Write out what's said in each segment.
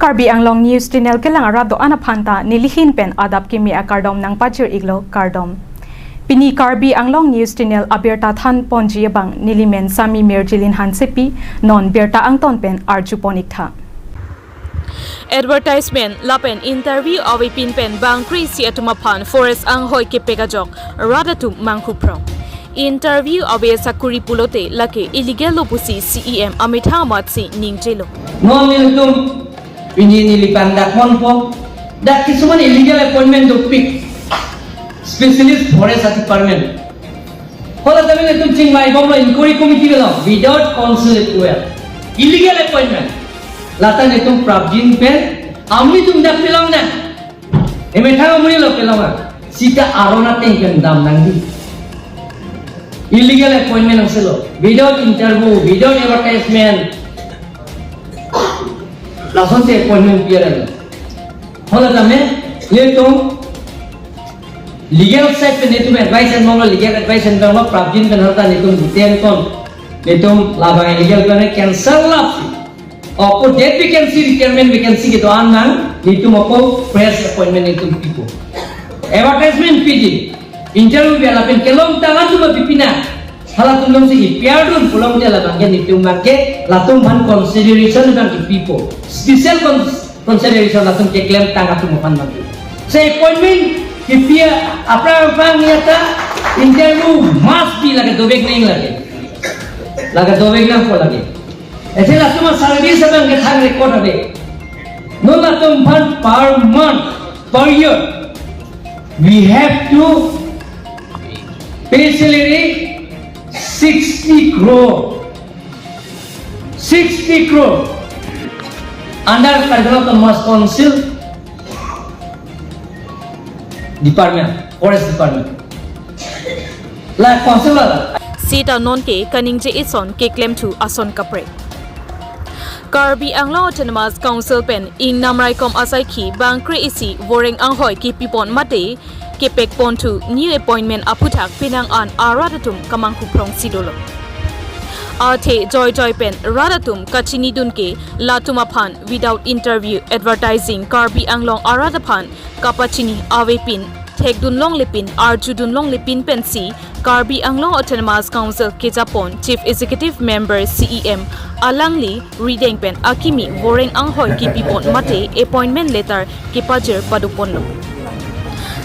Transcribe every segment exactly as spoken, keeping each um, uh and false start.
Karbi Anglong News Channel kelang arat do-an aphan ta nelihin pen adap kimi akardom nangpajir iklo, kardom. Pini Karbi Anglong News Channel abirta than ponji abang nelimen Sami Mirjilin Hansepi, non birta angton pen arju pon iktha. Advertisement lapen interview avepin pen bangkre isi atum aphan forest anghoi kepek ajok rat atum manghu phrong. Interview ave sakuri pulote lake illegal lo pusi C E M amethang amatsi ningjelo. Non nelitum pini neli pangdak ponpo, dak kisuman illegal appointment dopik, specialist forest department. Hala tame nelitum chingvai bomlo, inquiry committee lo, without council approval, illegal appointment. Lata nelitum prapjin pen, amonit atum dak pilong na. Emethang amonit lo pilong na. Sita aron ateng pen dam nangji. Illegal appointment angse lo. Without interview, without advertisement. Lasonsi appointment pi-et lo. Hala tame nelitum legal side pen nelitum advice enbomlo, legal advice enbomlo, prapjin pen hala ta nelitum duten kon nelitum labang illegal pen cancel lap. Ako date vacancy, retirement vacancy kedo-an nang, nelitum ako fresh appointment nelitum pipo. Advertisement piji, interview pi lapen kelongtang atum api pina. Halatum alongsi kipiar dun pulote labang ke nelitum abang ke latum aphan consideration abang kipipo. Special con-, consideration latum keklemtang atum aphan abang ke. Sa appointment kipi aphrang aphrang ya ta interview must be lake, dovek nang lake. Lake dovek nangpo lake. Ese latum a-service abang ke thang record ave. Non latum aphan per month, per year, we have to pay salary sixty crore. Sixty crore. Under Karbi Anglong Autonomous Council Department, Forest Department. La council la. Sita nonke kaningje ison keklem thu ason kaprek. Karbi Anglong Autonomous Council pen ingnam raikom asaikhi bangkre isi voreng anghoi kepipon mate kepekpon thu new appointment aphuthak penang an arat atum kamanghu phrongsi dolo. Athe joijoi pen rat atum kachinidun ke latum aphan without interview, advertising, Karbi Anglong arat aphan kapachini avepin, thekdun longlepin, arjudun longlepin pensi Karbi Anglong Autonomous Council kejapon Chief Executive Member C E M alangli rideng pen akimi voreng anghoi kepipon mate appointment letter kepajir padoponlo.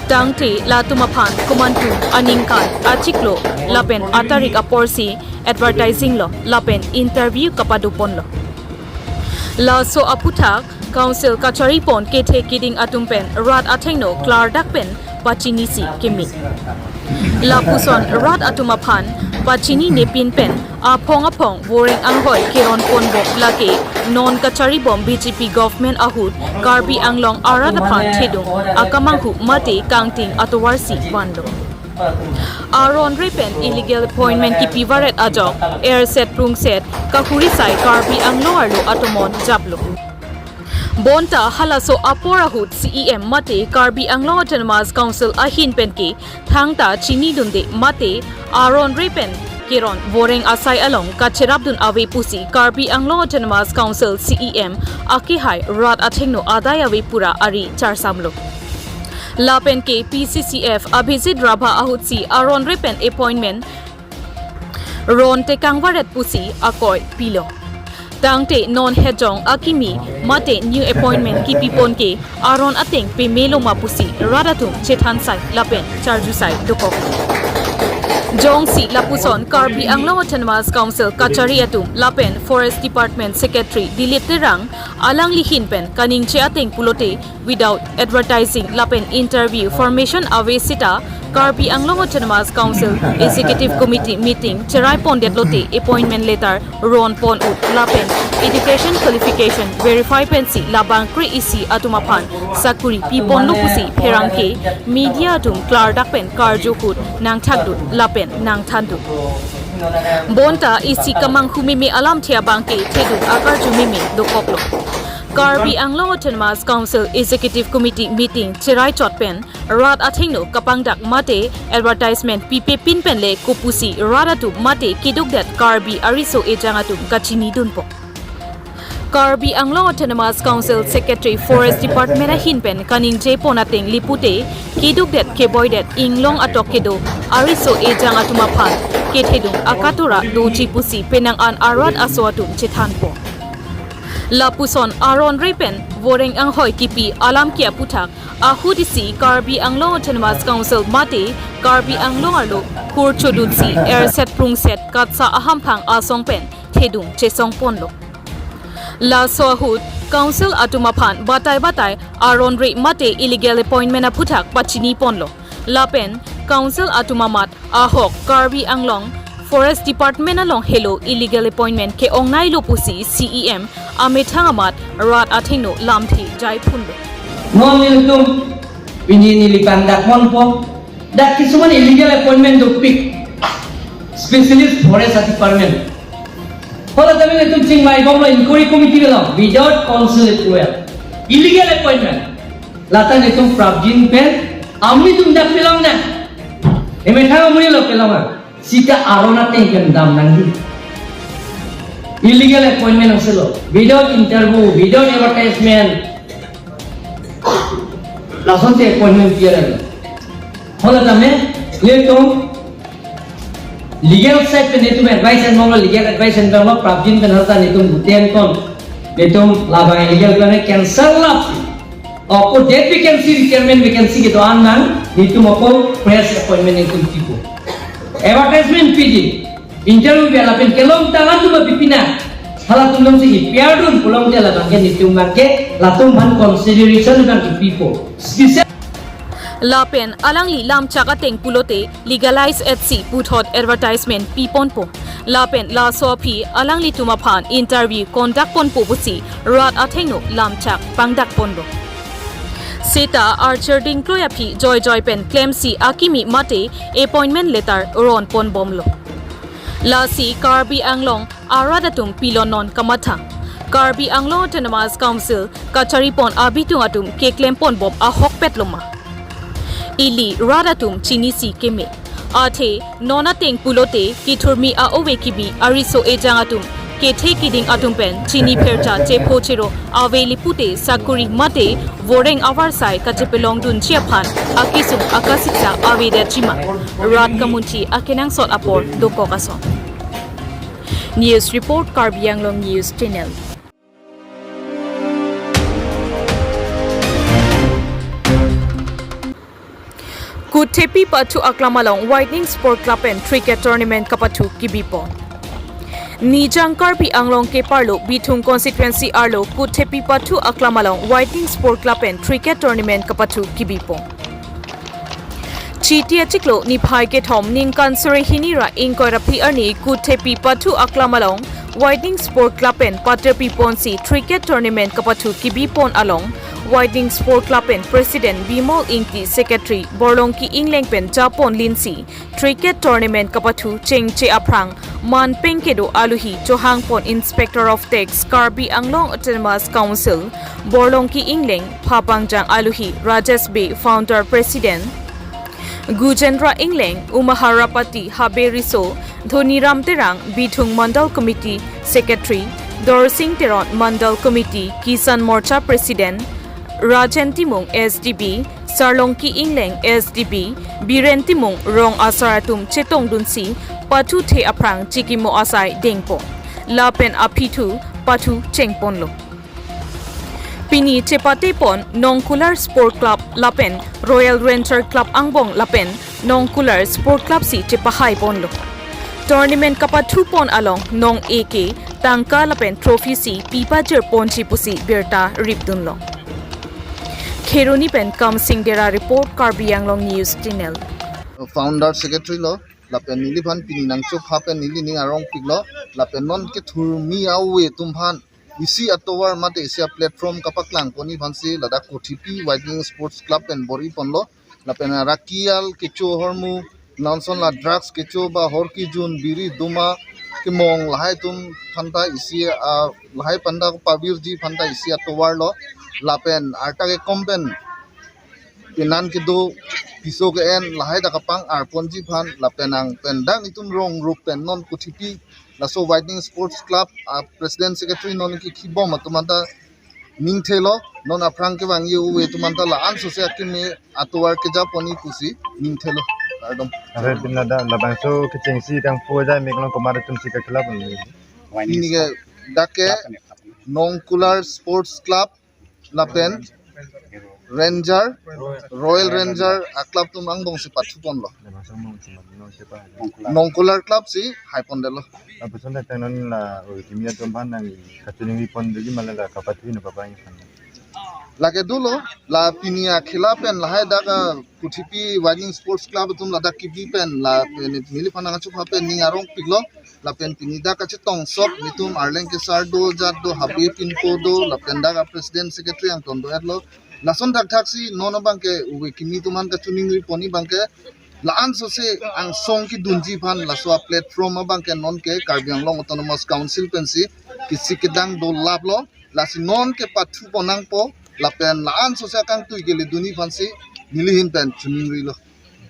Tangte latum aphan komantu aningkan, achiklo lapen atarik aporsi advertising lo lapen interview kapadoponlo. Laso aphuthak council kacharipon kethe keding atum pen rat athengno klardak pen pachinisi keme. Lapuson rat atum aphan pachinine pin pen aphong aphong voreng anghoi keronponbom lake non kacharibom B J P government ahut Karbi Anglong arat aphan thedung akamanghu mate kangting atovarsi vanlo. Aron re pen illegal appointment kipi varet ajok erset prungset kakuri sai Karbi Anglong arlo atomon japlo. Bonta halaso apor ahut C E M mate Karbi Anglong Autonomous Council ahin pen ke thangta chinidunde mate aron re pen keron voreng asai along kacherapdun ave pusi Karbi Anglong Autonomous Council C E M akehai rat athengno adai ave pura ari charsamlo. Lapen ke P C C F Abhijit Rabha ahutsi aron re pen appointment ron tekang varet pusi akoi pilo. Tangte non hejong akimi mate new appointment kipipon ke aron ateng pemelo ma pusi rat atum chethan sai lapen charju sai dokok. Jongsi lapuson Karbi Anglong Autonomous Council kachari atum lapen Forest Department Secretary Dilip Terang alangli hin pen kaningje ateng pulote without advertising lapen interview formation ave sita Karbi Anglong Autonomous Council Executive Committee meeting cherai pondet lote appointment letter ron pon ut lapen education qualification verify pensi labangkre isi atum aphan sakuri piponlo pusi pherangke media atum klardak pen karju ahut nangthakdun lapen nangthandun. Bonta isi kamanghu meme alamthe abang ke thedung akarju meme dokoklo. Karbi Anglong Autonomous Council Executive Committee meeting cherai chot pen rat athengno kapangdak mate advertisement pipe pin pen le kopusi rat atum mate kedukdet Karbi ariso ejang atum kachinidunpo. Karbi Anglong Autonomous Council Secretary Forest Department ahin pen kaningje pon ateng lipute, keduk det keboi det inglong atok kedo ariso ejang atum aphan kethedung akatora doji pusi penang an arat aso atum chethan pon. Lapuson aron re pen voreng anghoi kipi alam ke aputhak ahut isi Karbi Anglong Autonomous Council mate Karbi Anglong arlo kur chodunsi erset prungset katsa ahamphang asong pen thedung chesong ponlo. Laso ahut Council atum aphan batai batai aron re mate illegal appointment aputhak pachini ponlo. Lapen Council atum amat ahok Karbi Anglong Forest Department along helo illegal appointment ke-ong nailo pusi C E M amethang amat rat athengno lamthe jai phunlo. Non nelitum pini neli bang dak ponpo. Dak kisuman illegal appointment dopik. Specialist Forest Department. Hala tame nelitum chingvai bomlo inquiry committee along without council approval. Illegal appointment. Lata nelitum prapjin pen amni tum dak pelong na. Emethang amni lo pelong na. Sita aron ateng pen dam nangji. Illegal appointment ang selo. Without interview, without advertisement. Lason te appointment clear ang. Hala tame, nelitum legal side pen nelitum advice and mong legal advice and mong prapjin pen halta nelitum buten kon. Nelitum labang illegal pen cancel lap. Ako date vacancy, retirement vacancy kedo-an nang, nelitum ako fresh appointment nelitum pipo. Advertisement piji, interview pi lapen kelongtang atum pipi na. Halatum nangsi ipiar dun pulote labang ke nelitum abang ke latum aphan consideration abang ke pipo. Special Lapen alangli lamchak ateng pulote legalize etsi puthot advertisement pi ponpo. Lapen laso aphi alanglitum aphan interview conduct ponpo pusi rat athengno lamchak pangdak ponlo. Seta archer dingkloi aphi joijoi pen klemsi akimi mate appointment letter ron pon bomlo. Lasi Karbi Anglong arat atum pilo non kamatha. Karbi Anglong Autonomous Council kachari pon abitung atum keklem pon bom ahokpet loma. Ili rat atum chinisi keme. Athe non ateng pulote kithurmi a-ove kibi ariso ejang atum kethe kiding atum pen chini phercha chepho chero ave lipute sakuri mate voreng avarsai kachepelong dunji aphan akisung akasiksa avedetji ma. Rat kamunthi akenangsot apor dokok ason. News report, Karbi Anglong News Channel. Kuthepi pathu aklam along Whitening Sport Club pen cricket tournament kapathu kibi pon. Nijang Karbi Anglong keparlo Bithung constituency arlo Kuthepi pathu aklam along Whitening Sport Club pen cricket tournament kapathu kibi pon. Chiti achiklo niphai kethom ningkan suri hini ra ingkoi ra phli arni Kuthepi pathu aklam along Whitening Sport Club pen paterpi ponsi cricket tournament kapathu kibi pon along Whitening Sport Club pen President Bimol Ingti, Secretary Borlongki Ingleng pen japon linsi cricket tournament kapathu chengche aphrang man pengkedo aluhi chohang pon Inspector of Tax Karbi Anglong Autonomous Council Borlongki Ingleng, phapangjang aluhi Rajesh Bey, Founder President, Gujendra Ingleng, Umaharapati Habe Riso, Dhoniram Terang, Bithung Mandal Committee Secretary, Dorsing Teron, Mandal Committee Kisan Morcha President, Rajen Timung, S D B, Sarlongki Ingleng, S D B, Biren Timung, rong asar atum chetongdunsi pathu the aphrang chikimo asai dengpon. Lapen aphi thu pathu chengponlo. Pini chepate pon Nongkular Sport Club lapen Royal Ranger Club angbong lapen Nongkular Sport Club si chepahai ponlo. Tournament kapathu pon along nong-e ke tangka lapen trophy si pipajir ponji pusi birta ripdunlo. Kheroni pen Kamsing Dera report, Karbi Anglong News Channel. Founder Secretary lo, lapen neliphan pini nangchopha pen nelining arongpiklo, lapen non kethurmi a-ove atum aphan isi atovar mate isi a-platform kapaklang ponji aphansi ladak Kuthepi Whitening Sports Club pen bor-i ponlo. Lapen araki al kecho ahormu, non ason la drugs kecho ba hor kejun, biri duma kemong lahai atum aphanta isi a, lahai aphanta pavirji aphanta isi atovar lo. Lapen arta kekom pen penan kedo piso ke-en lahai ta kapang-ar ponji aphan lapen nang pen dak itum rong rup pen non Kuthepi laso Widening Sports Club a president secretary non kekhibom atum anta ningthelo, non aphrang kevangji ove atum anta la-an sose akimi atovar kejapon-i pusi ningthelo. Kardom. Are pini ladak labangso kechengsi tangpo ajai meklong komat atumsi kekhela pon. Pini ke dak ke Nongkular Sports Club lapen Ranger, Royal Ranger a club atum angbongsi pathuponlo. Nongkular Club si haipondetlo. Lapuson dak non la ove kimi atum aphan nang kachiningri pon degi ma la kapathu no papa ini. Lake dolo, la pini akhela pen lahai dak a Puthipi Widening Sports Club atum ladak kebi pen lapen neliphan nangchupha pen ning arongpiklo. Lapen pini dak kachetongsot netum arleng kesar do, jat do, habe pinpo do, lapen dak a president secretary angton do-etlo. Lason thakthaksi non abangke ove kimi atum aphan kachiningri pon-i abangke la-an sose angsong kedunji aphan laso a platform abangke non ke Karbi Anglong Autonomous Council pensi kesik kedang dolaplo, lasi non ke pathu pon nangpo, lapen la-an sose akangtui kele dun-i aphansi neli ahin pen chiningrilo.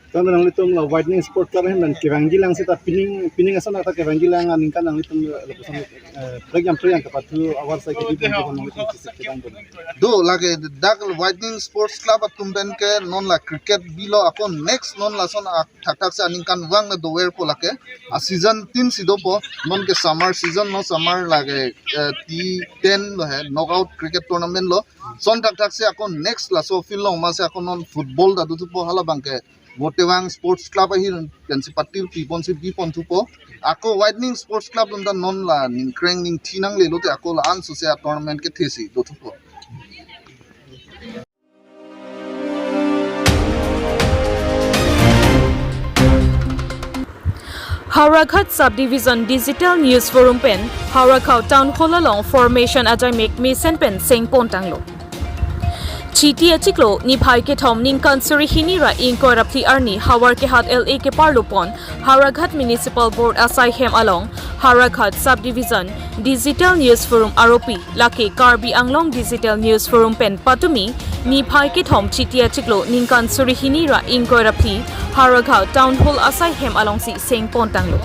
Tangte nanglitum la Widening Sports Club ahin pen kevangji lang seta pining, pining ason ata kevangji lang aningkan nanglitum lapuson, eh, program program kapathu awar sai kebi pon nanglitum kesik kedang pon. Do lake dak Widening Sports Club atum pen ke non la cricket bilo, ako next non lason a thakthaksi aningkanvang na doverpo lake. A season tin si dopo, non ke summer season lo, summer lake, eh, T ten lo he, knockout cricket tournament lo. Son thakthaksi ako next laso field along masi ako non football ta dothupo, hala abangke Votewang Sports Club ahin pensi patir piponsi biponthupo. Ako Widening Sports Club atum ta non la ningkreng ningthi nanglelo te ako la-an sose a tournament kethesi dothupo. Howraghat Subdivision Digital News Forum pen Howraghat Town Hall along formation ajaimek mesen pen sengpon tanglo. Chiti achiklo niphai kethom ningkan suri hini ra ingkoi ra phli arni Howraghat L A keparlopon Howraghat Municipal Board asai hem along Howraghat Subdivision Digital News Forum aropi lake Karbi Anglong Digital News Forum pen patumi niphai kethom Chiti achiklo ningkan suri hini ra ingkoi ra phli Howraghat Town Hall asai hem alongsi sengpon tanglo.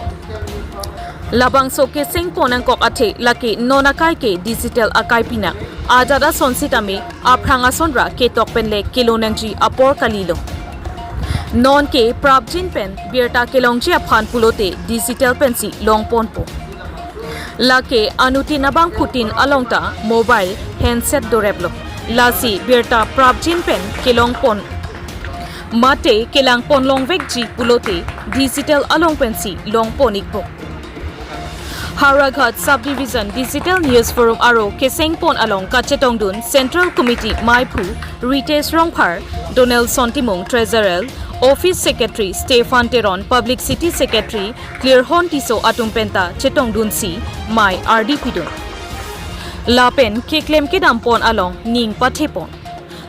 Labangso kesengpon nangkok athe lake non akai ke digital akai pinang. Ajat ason sitame aphrang ason ra ketok pen le kelo nangji apor kalilo. Non ke prapjin pen birta kelongji aphan pulote digital pensi longponpo. Lake anuttin abangphutin along ta mobile handset doreplo. Lasi birta prapjin pen kelongpon mate kelangpon longvekji pulote digital along pensi longpon-ikpo. Howraghat Subdivision Digital News Forum aro kesengpon along kachetongdun Central Committee maiphu Ritesh Rongphar, Donelson Timung Treasurer, Office Secretary Stephen Teron, Publicity Secretary Clearhon Tisso atum penta chetongdunsi mei ardi pidun. Lapen keklem kedampon along ning pathepon.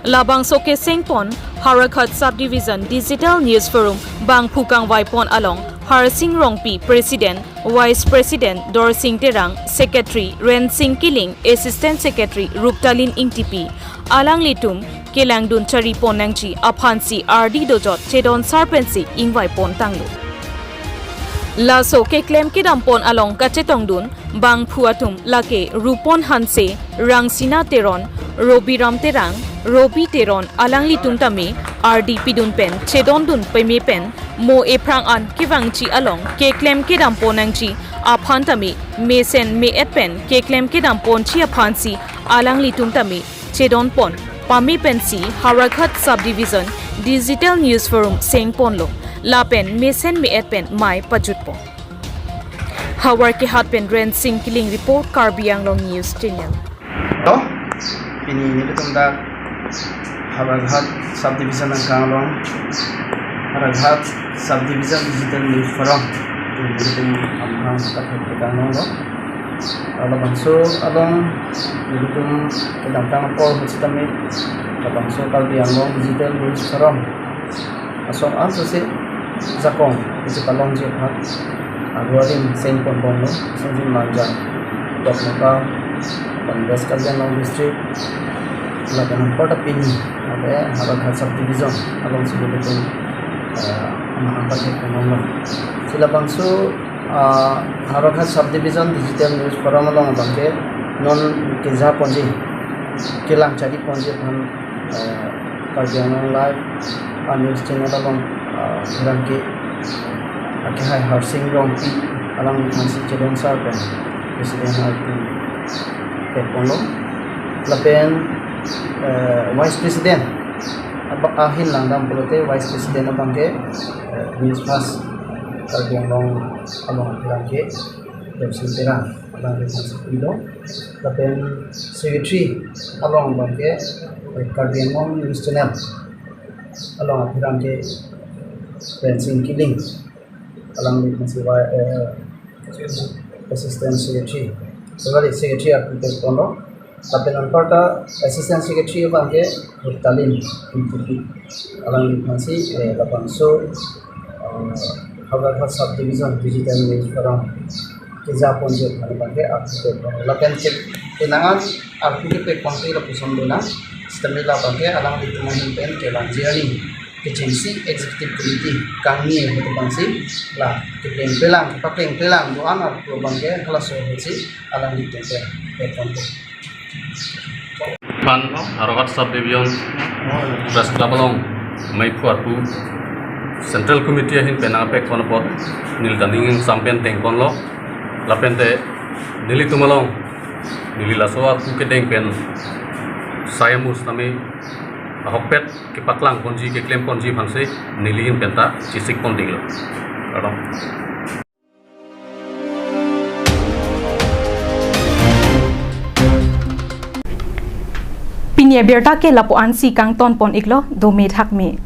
Labangso kesengpon Howraghat Subdivision Digital News Forum bangphu kangvaipon along Harsing Rongpi President, Vice President Dorsing Terang, Secretary Rensing Killing, Assistant Secretary Ruptalin Ingtipi, alanglitum kelangdun charipon nangji aphansi ardi dojot chedon sar pensi ingvaipon tanglo. Laso keklem kedampon along kachetongdun bangphu atum lake Rupon Hanse, Rangsina Teron, Robiram Terang, Robi Teron alanglitum tame ardi pidun pen chedondun peme pen mo ephrang an kevangji along keklem kedampon nangji aphan tame mesen me-et pen keklem kedamponji aphansi alanglitum tame chedonpon pame pensi Howraghat Subdivision Digital News Forum sengponlo. Lapen mesen me-et pen mei pajutpon. Howraghat pen Rensing Killing report, Karbi Anglong News Channel. To, pini nelitum dak Howraghat Subdivision angkang along Howraghat Subdivision Digital News Forum nelitum amahang kathek along lo. Labangso along nelitum kedamtang apor ahut sitame labangso Karbi Anglong Digital News Forum asong an sose jakong isi palongji aphan aru adim sengponbomlo, sengji manja Dokmoka, lapen West Karbi Anglong District, lapen anparta pini ave Howraghat Subdivision alongsi nelitum, eh, amahang kathek ponbomlo. Si labangso Ah, Howraghat Subdivision Digital News Forum along abangke non keja ponji, kelang chari ponji aphan, ah, Karbi Anglong Live, ah, news channel along, ah, pherangke, ah, akehai Harsing Rongpi alangphan si Chedon Sar pen President alangphan kepon lo. Lapen, eh, Vice President aba-, ahin langdam pulote Vice President abangke, eh, Miss First Karbi Anglong along pherangke Debsing Terang alangphan si pilo. Lapen Secretary along abangke, eh, Karbi Anglong News Channel along pherangke Rensing Killing, alangphan si, eh, Assistant Secretary, Secretary, Secretary arpu kepon lo. Lapen anparta Assistant Secretary abangke Talim Ingtipi, alangphan si, eh, labangso, eh, Howraghat Subdivision Digital News Forum keja ponji aphan abangke arpu kepon lo. Lapen chek kenangan arpu kepon ke lapuson dona, sitame labangke alanglitum ahin pen kelang journey kechengsi Executive Committee kangni ahut abangsi la kepleng pelang, kepapleng pelang do-an arpu abangke halaso ahutsi alanglitum pen kepon. Phan Howraghat Subdivision Press Club along meiphu arpu Central Committee ahin pen nangpekpon apot neli ta ning ingsam pen tengpon lo. Lapen te nelitum along neli laso arpu kedeng pen sai amus tame ahokpet kepaklang ponji, keklem ponji aphansi neli ahin pen ta chesik pon dinglo. Kardom. Pini abirta ke lapu-an si kangton pon iklo, dome thakme.